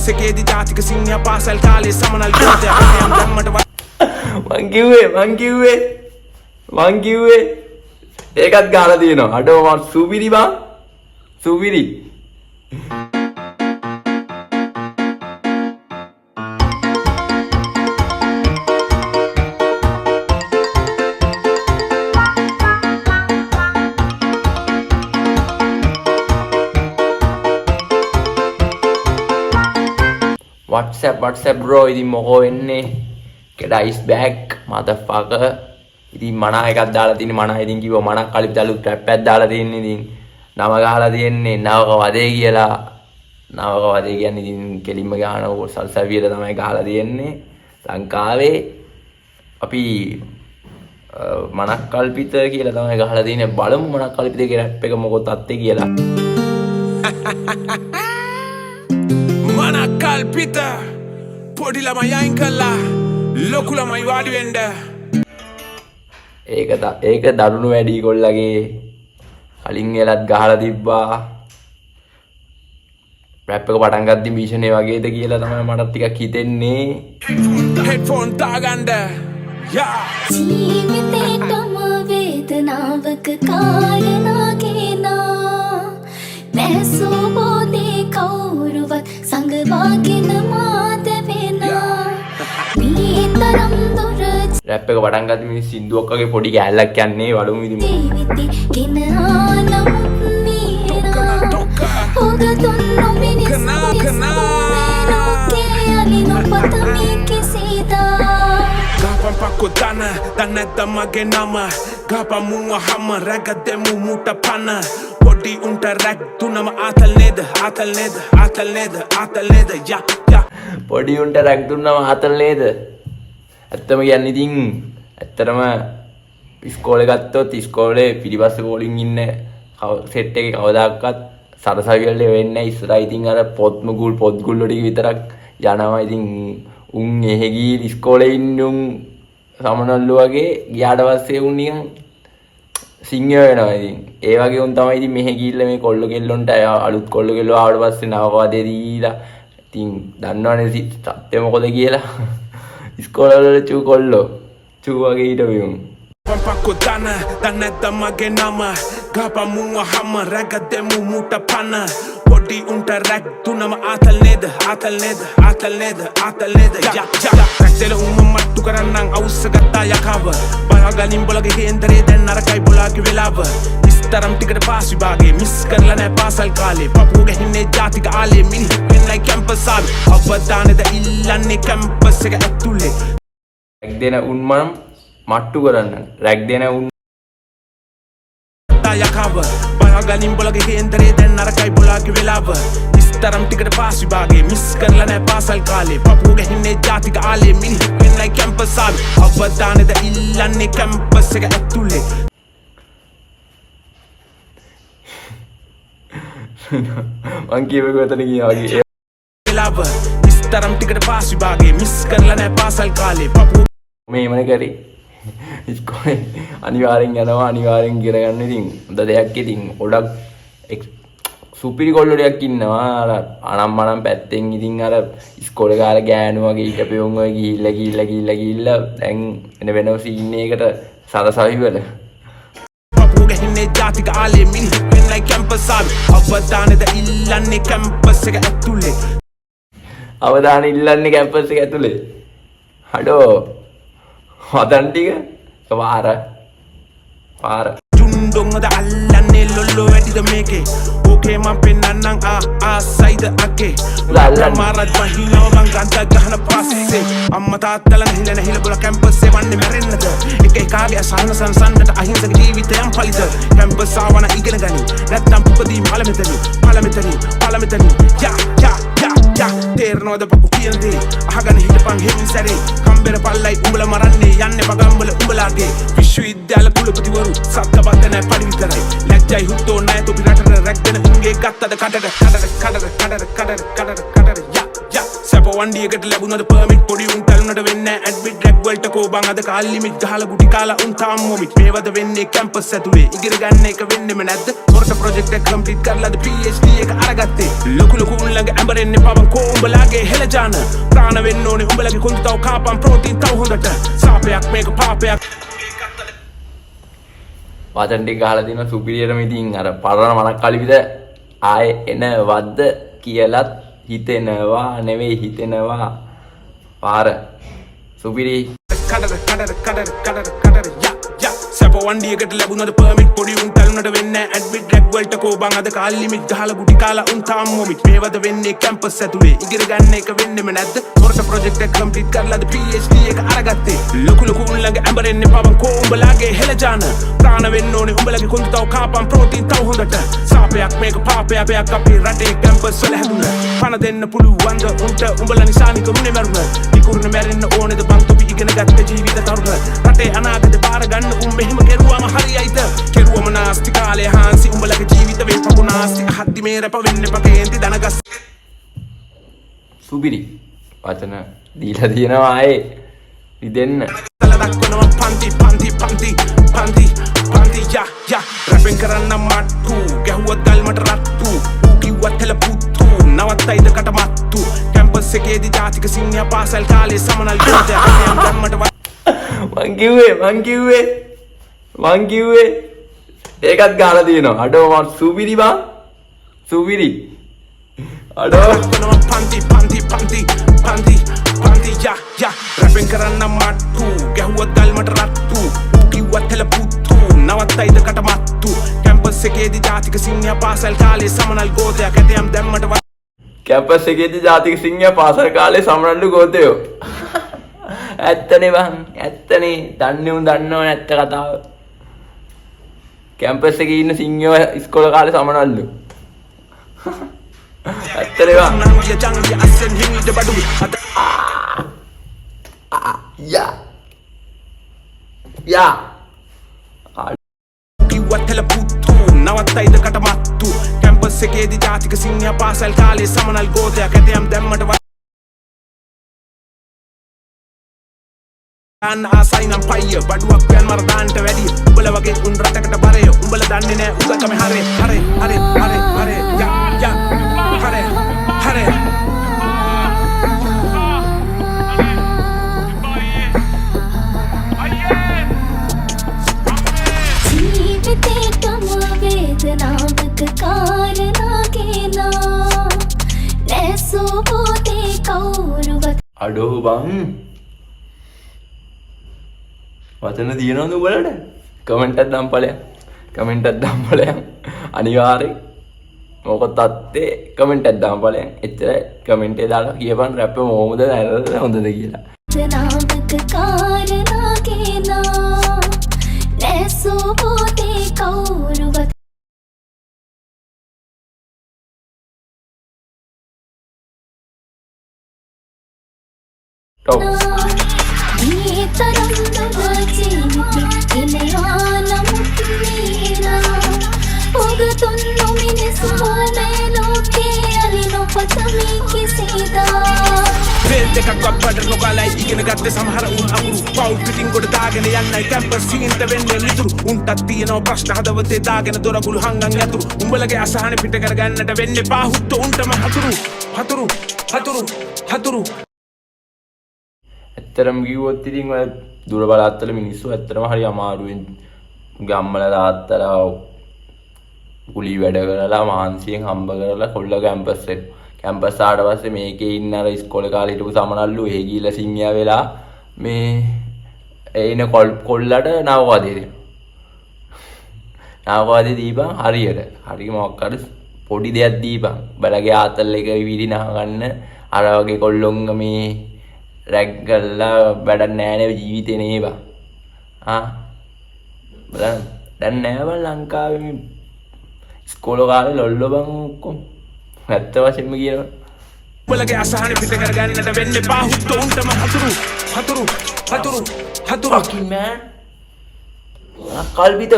Campus එකේදී ජාතික සිංහයා පාසල් කාලේ සමනල් ගෝතයා එහෙනම් දැම්මට මං කිව්වේ මං කිව්වේ මං කිව්වේ ඒකත් ගහලා තියෙනවා. අඩෝ මං සුපිරි බං සුපිරි. WhatsApp WhatsApp bro, ඉතින් මොකෝ වෙන්නේ? කෙඩා is back motherfucker. ඉතින් මනා එකක් දාලා තියෙන්නේ. මනා ඉතින් කිව්වා මනා කලිප් දාලු ට්‍රැප් එකක් දාලා තියෙන්නේ. ඉතින් නම ගහලා තියෙන්නේ නවක වදේ කියලා. නවක වදේ කියන්නේ ඉතින් කෙලින්ම ගහන සල්සවියට තමයි ගහලා තියෙන්නේ. ලංකාවේ අපි මනක් කල්පිත කියලා තමයි ගහලා තියෙන්නේ. බලමු මනක් කල්පිතගේ රැප් එක මොකෝ තත්ත්වේ කියලා. මනක්කල්පිත පොඩි ළමයි අයින් කළා ලොකු ළමයි වාඩි වෙන්න. ඒක ඒක දරුණු වැඩි කොල්ලගේ. කලින් එලත් ගහලා තිබ්බා. රැප් එක පටන් ගද්දි මිෂනේ වගේද කියලා තමයි මටත් ටිකක් හිතෙන්නේ. හෙඩ්ෆෝන් දාගන්න යා. ජීවිතේටම වේදනාවක කාරණා ගෙනා නැසෝබෝධේ කවුරුවත් සඟවාගෙන මා දැවෙනා මේ තරම් දුර රැප් එක පටන් ගද්දි මිනිස් සින්දුවක් වගේ පොඩි කෑල්ලක් යන්නේ. බලමු ඉතින්. ජීවිතේ ගෙන ආ නමුත් මීනා උගතුන් නොමිනිස් කනා, කනා. ලෝකේ අලි නොපතමි කිසිදා. ගහපන් පක්කෝ දන දන්නේ නැද්ද මගේ නම? ගහපන් මුව හැම රැග දෙමු මූට පන. පොඩි උන්ට රැක් තුනම ආතල් නේද ආතල් නේද ආතල් නේද ආතල් නේද යා යා. පොඩි උන්ට රැක් දුන්නම ආතල් නේද? ඇත්තම කියන්නේ ඉතින් ඇත්තටම ඉස්කෝලේ ගත්තොත් ඉස්කෝලේ පිටිපස්සේ පොලින් ඉන්න සෙට් එකේ කවදාකවත් සරසවි වලට වෙන්නේ නැහැ. ඉස්සරහා ඉතින් අර පොත් මුගුල් පොත් ගුල්ලෝ ටික විතරක් යනවා. ඉතින් උන් එහෙ ගිහින් ඉස්කෝලේ ඉන්න උන් සමනල්ලු වගේ ගියාට පස්සේ උන් නිකන් සිංහයෝ වෙනවා. ඉතින් ඒ වගේ උන් තමයි ඉතින් මෙහෙ ගිහිල්ලා මේ කොල්ලෝ කෙල්ලොන්ට අලුත් කොල්ලෝ කෙල්ලෝ ආවට පස්සේ නවකවාදේ දීලා ඉතින් දන්නවනේ සත්‍ය මොකද කියලා. ඉස්කෝලේ වල චූ කොල්ලෝ චූ වගේ හිටපු උන්. පක්කෝ දන දන්නේ නැද්ද මගේ නම? ගහපන් මුව හැම රැග දෙමු මූට පන. පොඩි උන්ට රැක් තුනම ආතල් නේද ආතල් නේද ආතල් නේද ආතල් නේද යා යා. රැක් දෙල උම්ම මට්ටු කරන්නම් අවුස්ස ගත්තා යකාව. බලාගනින් බොලගේ කේන්දරේ දැන් නරකයි බොලාගේ වෙලාව. විස්තරම් ටිකට පාස් විභාගේ මිස් කරලා නෑ පාසල් කාලේ. පපුව ගැහින්නේ ජාතික ආලේ මිනිහ වෙන්නයි කැම්පස් ආවේ. අවදානද ඉල්ලන්නේ කැම්පස් එක ඇතුලේ. රැක් දෙන උන් මනම් මට්ටු කරන්න රැක් දෙන උන් යකාව. බලාගනින් බොලගේ කේන්දරේ දැන් නරකයි බොලාගේ වෙලාව. විස්තරම් ටිකට පාස් විභාගේ මිස් කරලා නෑ පාසල් කාලේ. පපුව ගැහින්නේ ජාතික ආලේ මිනිහ වෙන්නයි කැම්පස් ආවේ. අවදානද ඉල්ලන්නේ කැම්පස් එක ඇතුලේ. මං කියපු එක මෙතන ගියා වගේ. වෙලාව විස්තරම් ටිකට පාස් විභාගේ මිස් කරලා නෑ පාසල් කාලේ. පපුව මේ එමනේ කරේ ඉස්කෝලේ අනිවාර්යෙන් යනවා අනිවාර්යෙන් ඉගෙන ගන්න. ඉතින් හොඳ දෙයක්. ඉතින් ගොඩක් සුපිරි කොල්ලෝ ටිකක් ඉන්නවා අර අනම් මනම් පැත්තෙන්. ඉතින් අර ඉස්කෝලේ කාලේ ගෑනු වගේ හිටපු උන් ඔය ගිහිල්ලා ගිහිල්ලා ගිහිල්ලා ගිහිල්ලා දැන් එන වෙනම සීන් එකකට සරසවි වල. පපුව ගැහින්නේ ජාතික ආලේ මිනිහ වෙන්නයි කැම්පස් ආවේ. අවදානද ඉල්ලන්නේ කැම්පස් එක ඇතුලේ. අවදාන ඉල්ලන්නේ කැම්පස් එක ඇතුලේ. අඩෝ වදන් ටික පාර පාර. චුන්ඩොංගද අල්ලන්නේ ලොල්ලෝ වැඩිද මේකේ? ඕකේ මං පෙන්නන්නම් ආ ආසයිද අකේ. අල්ලන්නේ. මාරත් වහිනව මං ගන්ත ගහන පස්සේ. අම්මා තාත්තලා නැහිල නැහිල බොල කැම්පස් එකේ වන්නේ මැරෙන්නද? එක එකාගේ අසහන සංසන්නට අහිංසක ජීවිතයන් පලිද? කැම්පස් ආවන ඉගෙන ගනි නැත්තම් පුපදී පළමෙතනි පළමෙතනි පළමෙතනි යා යා යා යා. තේරෙනවද පපු කියන දේ? අහගෙන හිටපන් හෙමින් සැරේ. කම්බෙර පල්ලයි උඹලා මරන්නේ යන්නේ පගම්බල උඹලාගේ. විශ්වවිද්‍යාල කුලපතිවරු සත්ත බද්ද නෑ පඩි විතරයි. ලැජ්ජයි හුත්තෝ නෑ තොපි රටට රැක් දෙන උන්ගේ ගත්තද කටට කටට කටට කටට කටට කටට කටට යා යා. සැප වණ්ඩියකට ලැබුණද පර්මිට් පොඩි උන් තැලුනට වෙන්නේ ඇඩ්මිට් රැග් වලට කෝ බං අද කාල් ලිමිට් ගහලා ගුටි කාලා උන් තාම මොමිට්. මේවද වෙන්නේ කැම්පස් ඇතුලේ? ඉගෙන ගන්න එක වෙන්නෙම නැද්ද? හොරට ප්‍රොජෙක්ට් එක කම්ප්ලීට් කරලාද PhD එක අරගත්තේ? ලොකු ලොකු උන් ළඟ ඇඹරෙන්න එපා බං. කෝ උඹලාගේ හෙළ ජාන ප්‍රාණ වෙන්න ඕනේ. උඹලගේ කොන්දු තව කාපන්, ප්‍රෝටීන් තව හොඳට. සාපයක් මේක, පාපයක්. වචන ටික ගහලා තියෙනවා සුපිරියටම. ඉතින් අර පරණ මලක් කලිවිද ආයේ එනවද කියලත් හිතෙනවා නෙවෙයි, හිතෙනවා. පාර සුපිරි. කඩර කඩර කඩර කඩර කඩර යා යා. සැප වණ්ඩියකට ලැබුණද පර්මිට් පොඩි උන් තැලුනට වෙන්නේ ඇඩ්මිට් රැග් වලට කෝ බං අද කාල් ලිමිට් ගහලා ගුටි කාලා උන් තාම මොමිට්. මේවද වෙන්නේ කැම්පස් ඇතුලේ? ඉගෙන ගන්න එක වෙන්නෙම නැද්ද? හොරට ප්‍රොජෙක්ට් එක කම්ප්ලීට් කරලාද PhD එක අරගත්තේ? ලොකු ලොකු උන් ළඟ ඇඹරෙන්න එපා බං. කෝ උඹලාගේ හෙළ ජාන ප්‍රාණ වෙන්න ඕනේ. උඹලගේ කොන්දු තව කාපන්, ප්‍රෝටීන් තව හොඳට. සාපයක් මේක, පාපයක්. අපේ රටේ කැම්පස් වල හැදුන පණ දෙන්න පුළුවන්ද උන්ට? උඹලා නිසා නිකරුණේ මැරුණ. නිකරුණේ මැරෙන්න ඕනේද බං? තොපි ඉගෙන ගත්ත ජීවිත තරුණ රටේ අනාගතේ බාර ගන්න උන් මෙහෙම කෙරුවම හරියයිද? කෙරුවම නාස්ති කාලේ හාන්සි. උඹලගේ ජීවිත වේ පපු නාස්ති. අහද්දි මේ රැප වෙන්න එපා කේන්ති දනගස්. සුපිරි වචන දීලා තියෙනවා ආයේ රිදෙන්න. තල දක්වනවා පන්ති පන්ති පන්ති පන්ති පන්ති යා යා. රැපෙන් කරන්න මට්ටු ගැහුවත් ගල් මට රත්තු. ඌ කිව්වත් හෙල පුත්තු නවත්තයිද කටමත්තු? කැම්පස් එකේදී ජාතික සිංහයා පාසල් කාලේ සමනල් ගෝතයා කටයම් දැම්මට මං කිව්වේ, මං කිව්වේ, මං කිව්වේ ඒකත් ගහලා තියෙනවා. අඩෝ මං සුපිරි බං, සුපිරි අඩෝ. දක්වනවා පන්ති පන්ති පන්ති පන්ති පන්ති යා යා. රැපෙන් කරන්න මට්ටු ගැහුවත් ගල් මට රත්තු. ඌ කිව්වත් හෙල පුත්තු නවත්තයිද කටමත්තු? කැම්පස් එකේදී ජාතික සිංහයා පාසල් කාලේ සමනල් ගෝතයා කැතයම් දැම්මට කැම්පස් එකේදී ජාතික සිංහයා පාසල් කාලේ සමනල්ලු ගෝතයෝ. ඇත්තනේ බං, ඇත්තනේ. දන්නේ උන් දන්නවනේ ඇත්ත කතාව. කැම්පස් එකේ ඉන්න සිංහයෝ ඉස්කෝල කාලේ සමනල්ලු. ඇත්තනේ බං. නංගිය ජංගිය අස්සෙන් හිමීට බඩුවේ අද යා යා. කිව්වත් හෙල පුත්තු නවත්තයිද කටමත්තු? කැම්පස් එකේදී ජාතික සිංහයා පාසල් කාලේ සමනල් ගෝතයා කැතයම් දැම්මට දාන්න ආසයි නම් පයිය බඩුවක් පෑන් මර දාන්නට වැඩිය. උඹලා වගේ උන් රටකට බරය. උඹලා දන්නේ නෑ උගකම. හරේ හරේ හරේ හරේ හරේ යා යා හරේ හරේ. ජීවිතේටම වේදනාවක කාරණා ගෙනා නෑ සුබෝධේ කවුරුවත්. අඩෝ බං, වචන තියෙනවද උඹලට? කමෙන්ට් එකක් දාන්න ඵලයන්, කමෙන්ට් එකක් දාන්න ඵලයන්. අනිවාර්යෙන් මොකද තත්තේ? කමෙන්ට් එකක් දාන්න ඵලයන්. එච්චරයි. කමෙන්ට් එක දාලා කියපන් රැප් එක මොහොමද නරකද හොඳද කියලා. වේදනාවක කාරණා ගෙනා නෑ සුබෝධේ කවුරුවත්. ඔව්. මේ තරම් දුර ජීවිතේ ගෙනවා නමුත් නීරා උගතුන් නොමිනිසු මේ ලෝකේ අලි නොපතමි කිසිදා. වේල් දෙකක් බඩ නොගලයි ඉගෙන ගත්තේ සමහර උන් අකුරු. පවුල් පිටින් ගොඩ දාගෙන යන්නයි කැම්පස් සීන්ට වෙන්නේ ලිතුරු. උන්ටත් තියෙනවා ප්‍රශ්න හදවතේ දාගෙන දොරගුළු හංගන් යතුරු. උඹලගේ අසහන පිට කරගන්නට වෙන්නේ පාහුත්ත උන්ටම හතුරු හතුරු හතුරු හතුරු. ඇත්තටම කිව්වොත් ඉතින් ඔය දුර පළාත්වල මිනිස්සු ඇත්තටම හරි අමාරුවෙන් උගේ අම්මලා තාත්තලා කුලී වැඩ කරලා මහන්සියෙන් හම්බ කරලා කොල්ල කැම්පස් එක කැම්පස් ආවට පස්සේ මේකේ ඉන්න අර ඉස්කෝලේ කාලේ හිටපු සමනල්ලු එහෙ ගිහිල්ලා සිංහයා වෙලා මේ ඒ ඉන කොල්ලට නවකවාදේ දෙනවා. නවකවාදේ දීපන් හරියට. හරි මොකක් හරි පොඩි දෙයක් දීපන්. උඹලගේ ආතල් එක විරිනහ ගන්න. අර වගේ කොල්ලොන්ග මේ රැග් කරලා වැඩක් නෑනේ ජීවිතේ නේ බං. ආ බලන්න දැන් නෑ බං ලංකාවේ මේ ඉස්කෝල කාලේ ලොල්ලෝ බං ඔක්කොම. ඇත්ත වශයෙන්ම කියනවා. උඹලගේ අසහන පිට කරගන්නට වෙන්නේ පාහුත්ත උන්ටම හතුරු හතුරු හතුරු හතුරු. Fucking man. කල්පිත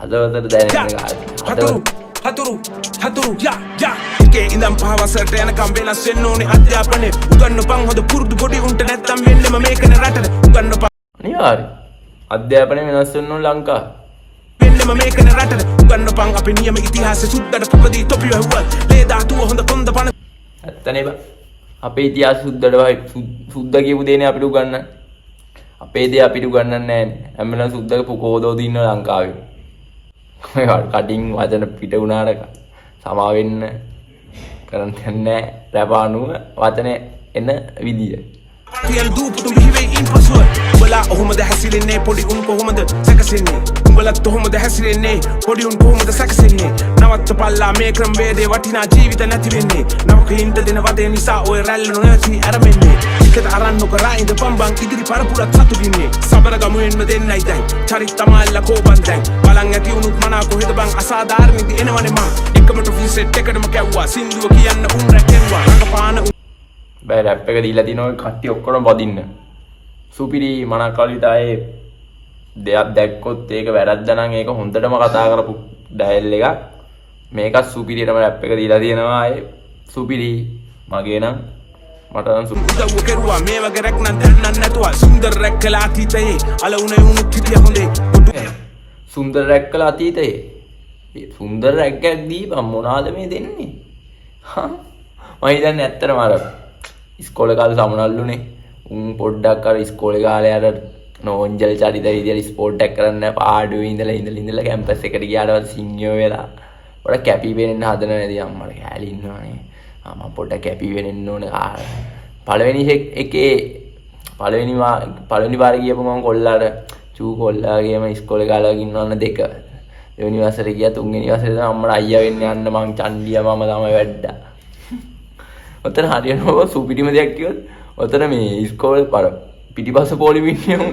හදවතට දැනෙන යා ගාන. හතුරු හතුරු හතුරු යා යා. එකේ ඉඳන් පහ වසරට යනකම් වෙනස් වෙන්න ඕනේ අධ්‍යාපනය. උගන්වපන් හොඳ පුරුදු පොඩි උන්ට, නැත්තම් වෙන්නෙම මේකනේ රටට. උගන්වපන් අනිවාර්ය අධ්‍යාපනය වෙනස් වෙන්න ඕන ලංකාව. වෙන්නෙම මේකනේ රටට. උගන්වපන් අපේ නියම ඉතිහාසය, සුද්දට පුපදී තොපි වැහුවත් ලේ ධාතුව හොඳ කොන්ද පණ. ඇත්තනේ බා. අපේ ඉතිහාස සුද්දට වයි සුද්ද කියපු දේනේ අපිට උගන්වන්නේ. අපේ දේ අපිට උගන්වන්නේ නෑනේ. හැම වෙලාවෙම සුද්දගේ පුකෝදෝද ඉන්න ලංකාවේ. ඔය කටින් වචන පිට වුණාට සමා වෙන්න කරන්න දෙයක් නෑ. රැප අනුව වචන එන විදිය. තියන දූපුතු බිහිවෙයි ඉන් පසුව. උඹලා ඔහොමද හැසිරෙන්නේ, පොඩි උන් කොහොමද සැකසෙන්නේ? උඹලත් ඔහොමද හැසිරෙන්නේ, පොඩි උන් කොහොමද සැකසෙන්නේ? නවත්තපල්ලා මේ ක්‍රමවේදේ, වටිනා ජීවිත නැති වෙන්නේ. නවකයින්ට දෙන වදේ නිසා ඔය රැල්ල නොනැවතී ඇරඹෙන්නේ. එකට අරන් නොකරා ඉඳපන් බං, ඉදිරි පරපුරත් සතුටින්නේ. සබරගමුවෙන්ම දෙන්නයි දැන් චරිත තමාල්ලා කෝබන්. දැන් බලන් ඇති උනුත් මනා කොහෙද බං, අසාධාරණ ඉදි එනවනේ. මං එකම ටොෆි සෙට් එකටම කැව්වා, සින්දුව කියන්න උන් රැකෙව්වා රඟපාන. බෑ, රැප් එක දීලා තිනවා කට්ටිය ඔක්කොම වදින්න. සුපිරි මනකලිතායේ දෙයක් දැක්කොත් ඒක වැරද්ද නම් ඒක හොඳටම කතා කරපු ඩයල් එකක්. මේකත් සුපිරියටම රැප් එක දීලා තියෙනවා ආයේ. සුපිරි මගේ නම් මට නම් උදව්ව කෙරුවා. මේ වගේ රැක් නම් දන්නන් නැතුව සුන්දර රැක් කළා අතීතයේ. අල උනේ උනුත් හිටිය හොඳේ පොඩු. සුන්දර රැක් කළ අතීතයේ. ඒ සුන්දර රැක් එකක් දීපන්, මොනවාද මේ දෙන්නේ? හා, මම හිතන්නේ ඇත්තටම අර ඉස්කෝලේ කාලේ සමනල්ලුනේ උන් පොඩ්ඩක් අර ඉස්කෝලේ කාලේ අර නෝන්ජල් චරිත විදියට ස්පෝට් එකක් කරන්න පාඩුවේ ඉඳලා ඉඳලා ඉඳලා කැම්පස් එකට ගියාට පස්සේ සිංහයෝ වෙලා පොඩක් කැපී පෙනෙන්න හදන නේද? අම්මට කෑලි ඉන්නවනේ. ආ, මම පොඩ්ඩක් කැපී පෙනෙන්න ඕනේ. ආ, පළවෙනි එකේ පළවෙනි පාර ගියපු මම කොල්ලාට චූ කොල්ලාගේම ඉස්කෝලේ කාලේ වගේ ඉන්නවන්න දෙක. දෙවෙනි වසරේ ගියා, තුන්වෙනි වසරේ තමයි අම්මට අයියා වෙන්න යන්න මං චණ්ඩියා මම තමයි වැඩ්ඩා. ඔතන හරියටම සුපිරිම දෙයක් කිව්වොත් ඔතන මේ ඉස්කෝලේ පර පිටිපස්ස පොලිම ඉන්නේ උන්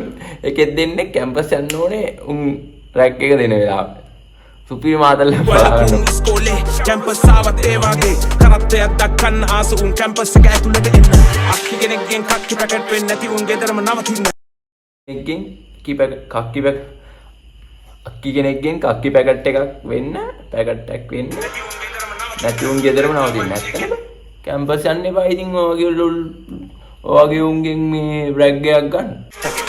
එකෙක් දෙන්නෙක් කැම්පස් යන්න ඕනේ උන් රැක් එක දෙන වෙලාවට. සුපිරි මාතල් බලාගන්න. උන් ඉස්කෝලේ කැම්පස් ආවත් ඒ වගේ කරත්තයක් දක්කන්න ආස උන් කැම්පස් එක ඇතුළට එන්න. අක්කි කෙනෙක්ගෙන් කක්කි පැකට් වෙන්නේ නැති උන් ගෙදරම නවතින්න. කෙනෙක්ගෙන් කි පැක කක්කි පැක අක්කි කෙනෙක්ගෙන් කක්කි පැකට් එකක් වෙන්න, පැකට් එකක් වෙන්න නැති උන් ගෙදරම නවතින්න. ඇත්තනේ බං. කැම්පස් යන්න එපා ඉතින් ඔය වගේ ලොල් ඔය වගේ උන්ගෙන් මේ රැග් එකක් ගන්න.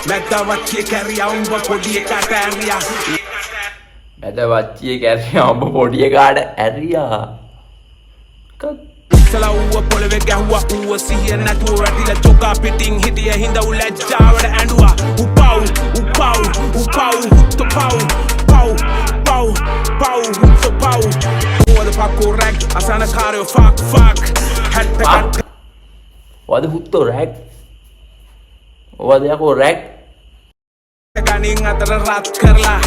මැද්දා වච්චිය කැරියා උඹ පොඩි එකාට ඇරියා. මැද වච්චිය කැරියා උඹ පොඩි එකාට ඇරියා. ඉස්සලා ඌව පොළවේ ගැහුවා, ඌව සිහිය නැතුව වැටිලා චොකා පිටින් හිටිය හින්දා ඌ ලැජ්ජාවට ඇඬුවා. උපව් උපව් උපව් හුත්ත පව් පව් පව් පව් හුත්ත පව්. ඌවද පක්කෝ රැක් අසනකාරයෝ ෆක් ෆක් හැට්ට කට්ට. ඔවද හුත්තෝ රැග්, ඔවද යකෝ රැග්. ගනින් අතර රත් කරලා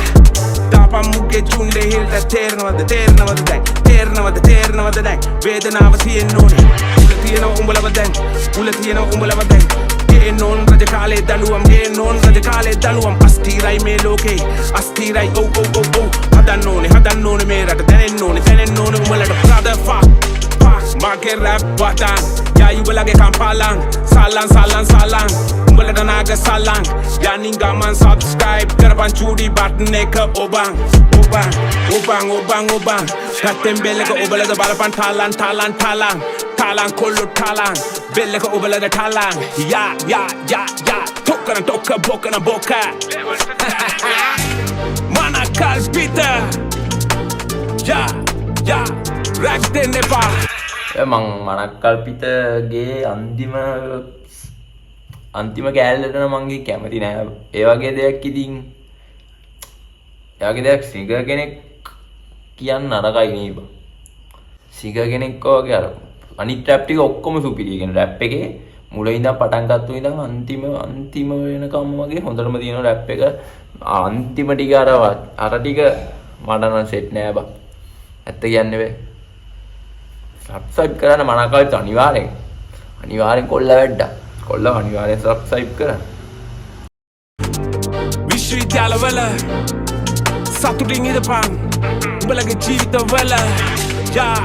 දාපන් මුගේ චුන්ඩේ හිල්ට. තේරෙනවද, තේරෙනවද දැන්, තේරෙනවද, තේරෙනවද දැන්? වේදනාව තියෙන්න ඕනේ. උල තියෙනව උඹලව දැන්, උල තියෙනව උඹලව දැන්. ගේන්න ඕන රජ කාලේ දඬුවම්, ගේන්න ඕන රජ කාලේ දඬුවම්. අස්ථිරයි මේ ලෝකේ අස්ථිරයි, ඔව් ඔව් ඔව් ඔව්. හදන්න ඕනේ, හදන්න ඕනේ මේ රට. දැනෙන්න ඕනේ, දැනෙන්න ඕනේ උඹලට. Brother fuck fuck. මගේ රැප් වටන් යා උඹලගේ කම්පාලං සල්ලන් සල්ලන් සල්ලන් උඹලට නාග සල්ලන් යනින් ගමන්. සබ්ස්ක්‍රයිබ් කරපන්, චූඩි බටන් එක ඔබන් ඔබන් ඔබන් ඔබන් ඔබන්. ගත්තෙන් බෙල් එක ඔබලද බලපන්. ටාලන් ටාලන් ටාලන් ටාලන් කොල්ලෝ ටාලන් බෙල් එක ඔබලද ටාලන්. යා යා යා යා ටොක්කන ටොක්ක බොකන බොක මනකල් පිට යා යා රැක් දෙන්න එපා. මං මනක්කල්පිතගේ අන්තිම අන්තිම කෑල්ලට නම් මං ගිහින් කැමති නෑ. ඒ වගේ දෙයක් ඉතින් ඒ වගේ දෙයක් සිංගර් කෙනෙක් කියන්න නරකයි නේ බං. සිංගර් කෙනෙක් වගේ අර අනිත් රැප් ටික ඔක්කොම සුපිරි. ඒ කියන්නේ රැප් එකේ මුල ඉඳන් පටන් ගත්තු ඉඳන් අන්තිම අන්තිම වෙනකම් වගේ හොඳටම තියෙන රැප් එක. අන්තිම ටික අර අර ටික මට නම් සෙට් නෑ බං. ඇත්ත කියන්න බෑ. සබ්ස්ක්‍රයිබ් කරන්න මනකල්පිත අනිවාර්යෙන්. අනිවාර්යෙන් කොල්ල වැඩ්ඩා. කොල්ල අනිවාර්යෙන් සබ්ස්ක්‍රයිබ් කරන්න. විශ්වවිද්‍යාලවල සතුටින් ඉඳපන් උඹලගේ ජීවිතවල. යා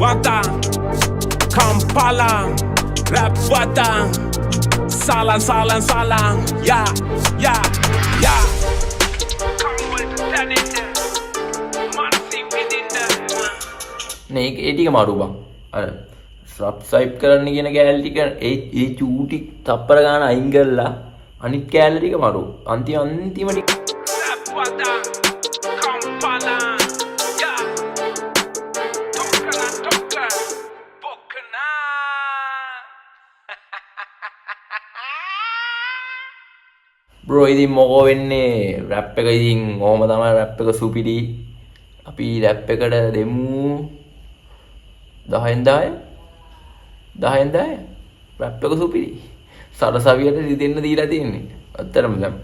වතන් කම්පලං රැප් වතන් සාලන් සාලන් සාලන් යා යා යා. කම්වලට දැනෙන්න මනසින් විඳින්න. නේ ඒක ඒ ටික මරු බං. අර සබ්ස්ක්‍රයිබ් කරන්න කියන කෑලි ටික ඒ ඒ චූටි තප්පර ගාන අයින් කරලා අනිත් කෑල්ල ටික මරු. අන්තිම අන්තිම ටික. Kampala, yeah. Tokana toka, Bokana. Bro, ඉතින් මොකෝ වෙන්නේ? රැප් එක ඉතින් ඔහොම තමයි. රැප් එක සුපිරි. අපි රැප් එකට දෙමු 10න් 10, 10න් 10. රැප් එක සුපිරි. සරසවියට දෙන්න දීලා තියෙන්නේ. ඇත්තටම දැන්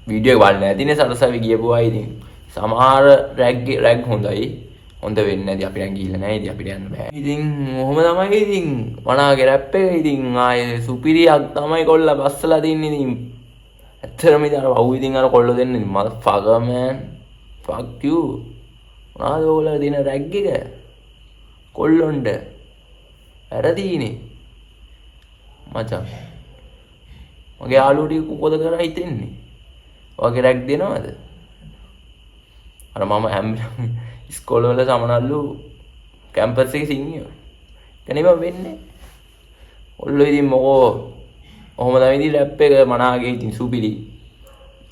වීඩියෝ එක බලන්න ඇතිනේ සරසවි ගියපු අය. ඉතින් සමහර රැග් රැග් හොඳයි. හොඳ වෙන්නේ නැති අපි නම් ගිහිල්ලා නැහැ. ඉතින් අපිට යන්න බෑ. ඉතින් ඔහොම තමයි. ඉතින් වනාගේ රැප් එක ඉතින් ආයේ සුපිරියක් තමයි කොල්ලා බස්සලා තින්නේ. ඉතින් ඇත්තටම ඉතින් අර වව් ඉතින් අර කොල්ලෝ දෙන්නේ මදර්ෆකර් මෑන්, ෆක් you. මොනවද ඔයගොල්ලෝ දෙන රැග් එක කොල්ලොන්ට? වැරදීනේ මචං. මගේ යාළුවෝ ටික කොහොද කරා හිතෙන්නේ? ඔයගේ රැග් දෙනවද? අර මම හැම ඉස්කෝලේ වල සමනල්ලු කැම්පස් එකේ සිංහියෝ. ඒක නේ බං වෙන්නේ. ඔල්ලෝ ඉතින් මොකෝ ඔහොම තමයි. ඉතින් රැප් එක මනාගේ ඉතින් සුපිරි.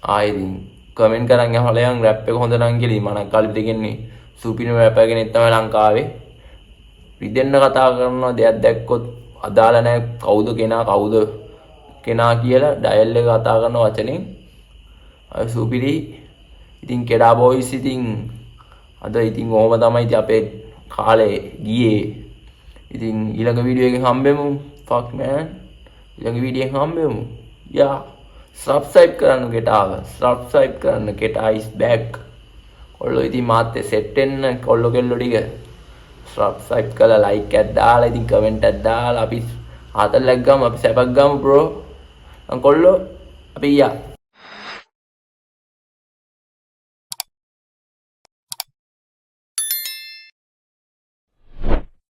ආයෙ ඉතින් කමෙන්ට් කරන් යහලයන් රැප් එක හොඳ නම් කියලා. ඉතින් මනක් කාලෙ දෙන්නේ සුපිරිම රැපර් කෙනෙක් තමයි ලංකාවේ. රිදෙන්න කතා කරනවා. දෙයක් දැක්කොත් අදාළ නැහැ කවුද කෙනා කවුද කෙනා කියලා ඩයල් එක කතා කරන වචනෙන්. අය සුපිරි. ඉතින් කෙඩා බොයිස්, ඉතින් අද ඉතින් ඔහොම තමයි ඉතින් අපේ කාලේ ගියේ. ඉතින් ඊළඟ වීඩියෝ එකෙන් හම්බෙමු. Fuck man, ඊළඟ වීඩියෝ එකෙන් හම්බෙමු. යා, සබ්ස්ක්‍රයිබ් කරන්න කෙටාව. සබ්ස්ක්‍රයිබ් කරන්න. කෙටා is back. කොල්ලෝ, ඉතින් මාත් සෙට් වෙන්න කොල්ලෝ කෙල්ලෝ ටික සබ්ස්ක්‍රයිබ් කරලා, ලයික් එකක් දාලා, ඉතින් කමෙන්ට් එකක් දාලා අපි ආතල් එකක් ගමු. අපි සැපක් ගමු බ්‍රෝ. කොල්ලෝ, අපි ගියා.